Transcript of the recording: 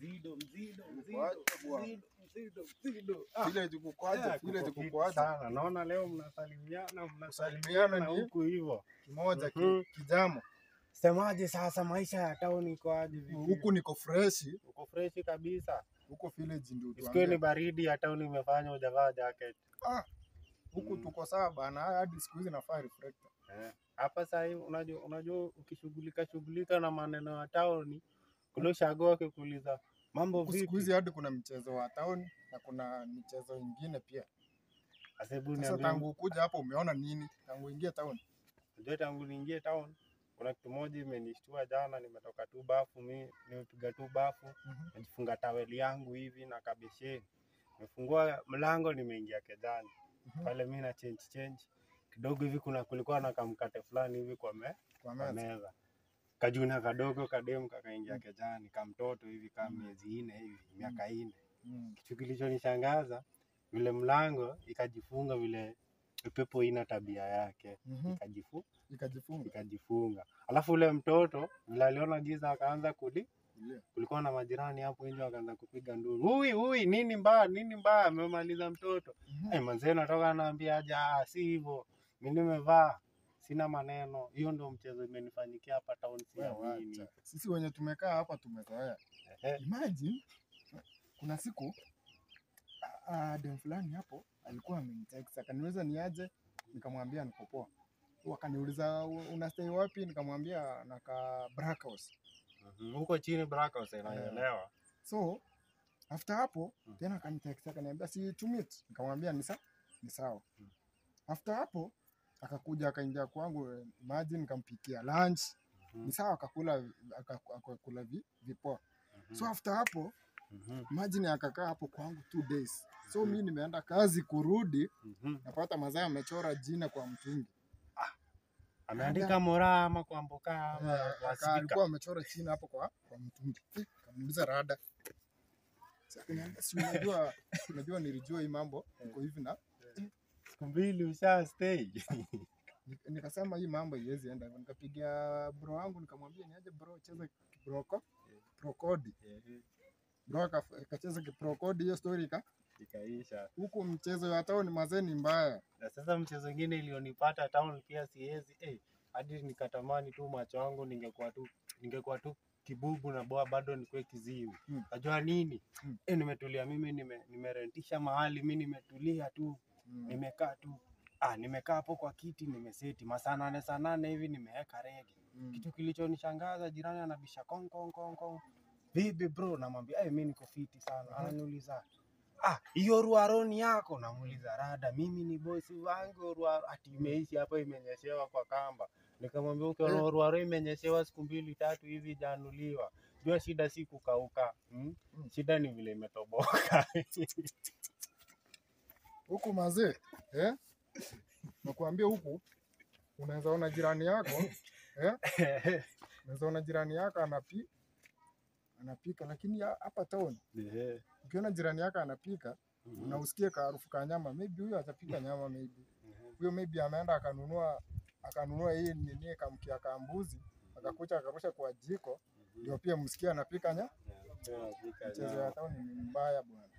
Mzido, mzido, mzido, Bwana. mzido, mzido, mzido. Ah, Vile tukukwaje, yeah, vile kuko fiti tukukwaje. sana. Naona leo mnasalimiana, Kusalimiana mnasalimiana ni huku hivyo. kimoja kijamo. Semaje sasa, maisha ya town iko aje vipi? Huku niko fresh, Uko fresh kabisa. huko village ndio Isikuwe ni tuambie. baridi ya town imefanya hujavaa jacket. Ah, huku tuko sawa bana, hadi siku hizi nafaa reflector. Eh, hapa sasa hivi unajua ukishughulika shughulika na maneno ya town, kuna ushago akikuuliza mambo Huku siku vipi? hizi hadi kuna mchezo wa town na kuna michezo ingine pia. Sasa hebu Sasa niambie, tangu ukuja hapo umeona nini? Tangu uingie town? unajua tangu niingie town kuna kitu moja imenishtua jana. Nimetoka tu bafu, mi nimepiga tu bafu, najifunga taweli yangu hivi na kabesheni, nimefungua mlango, nimeingia kejani pale, mi na change change kidogo hivi, kuna kulikuwa na kamkate fulani hivi kwa Kwa kwa meza. meza, kajuna kadogo kademu kakaingia kejani, kamtoto hivi kama miezi 4 hivi, miaka 4. Kitu kilichonishangaza vile mlango ikajifunga, vile upepo ina tabia yake, Ikajifunga. ikajifunga. Alafu ule mtoto vile aliona giza akaanza kuli Yeah. kulikuwa na majirani hapo nje wakaanza kupiga nduru, hui hui, nini mbaya, nini mbaya, amemaliza mtoto. Eh, manzee natoka anaambia aje, ah, si hivyo, mimi nimevaa sina maneno. Hiyo ndio mchezo imenifanyikia hapa town, Wewe siamini. wacha. Sisi wenye tumekaa hapa tumezoea. Imagine kuna siku dem fulani hapo alikuwa amenitext akaniuliza niaje, nikamwambia niko poa. Wakaniuliza unastay wapi, nikamwambia nakaa Black House. Huko chini Black House inaelewa. So after hapo tena akanitext akaniambia si to meet, nikamwambia ni sawa. After hapo akakuja akaingia kwangu, imagine nikampikia lunch. Ni sawa, akakula akakula vipoa. So after hapo imagine akakaa hapo kwangu 2 days. So mimi nimeenda kazi, kurudi napata mazaa amechora jina kwa mtungi. Ameandika Moraa ama kwa Mboka ama kwa Sika. Alikuwa amechora jina hapo kwa mtungi. Kamuuliza rada. Sasa akaniambia, si unajua nilijua hii mambo iko hivi na Siku 2 usha stay. Nikasema hii mambo haiwezi enda hivyo. Nikapiga bro wangu nikamwambia niaje bro, cheza kibroko prokodi. Bro akacheza kiprokodi, hiyo story ikaisha. Huku mchezo ya town mazee ni mbaya. Na sasa mchezo mwingine ilionipata town pia siwezi, hadi nikatamani tu macho yangu ningekuwa tu kibubu na boa bado nikuwe kiziwi. Najua nini? Nimetulia mimi, nimerentisha mahali, mimi nimetulia tu. Nimekaa tu. Nimekaa hapo kwa kiti nimeseti masaa 8 saa 8 hivi nimeweka rege. Kitu kilichonishangaza jirani anabisha kong kong kong kong. Vipi bro? Namwambia mimi niko fiti sana. Ananiuliza, hiyo ruaroni yako? Namuuliza rada, mimi ni bosi wangu ruaro ati imeishi hapa imenyeshewa kwa kamba. Nikamwambia ukiona ruaro imenyeshewa siku 2 3 hivi januliwa, jua shida si kukauka. Shida ni vile imetoboka. Huku mazee, Nakuambia huku unaweza ona jirani yako, Unaweza ona jirani yako anapika, lakini hapa town ukiona jirani yako anapika, unausikia harufu ka nyama, maybe huyo atapika nyama, maybe huyo maybe ameenda akanunua hii nini kamkia kambuzi, akakuja akarusha kwa jiko, ndio pia msikia anapika nyama. Mchezo ya town ni mbaya bwana.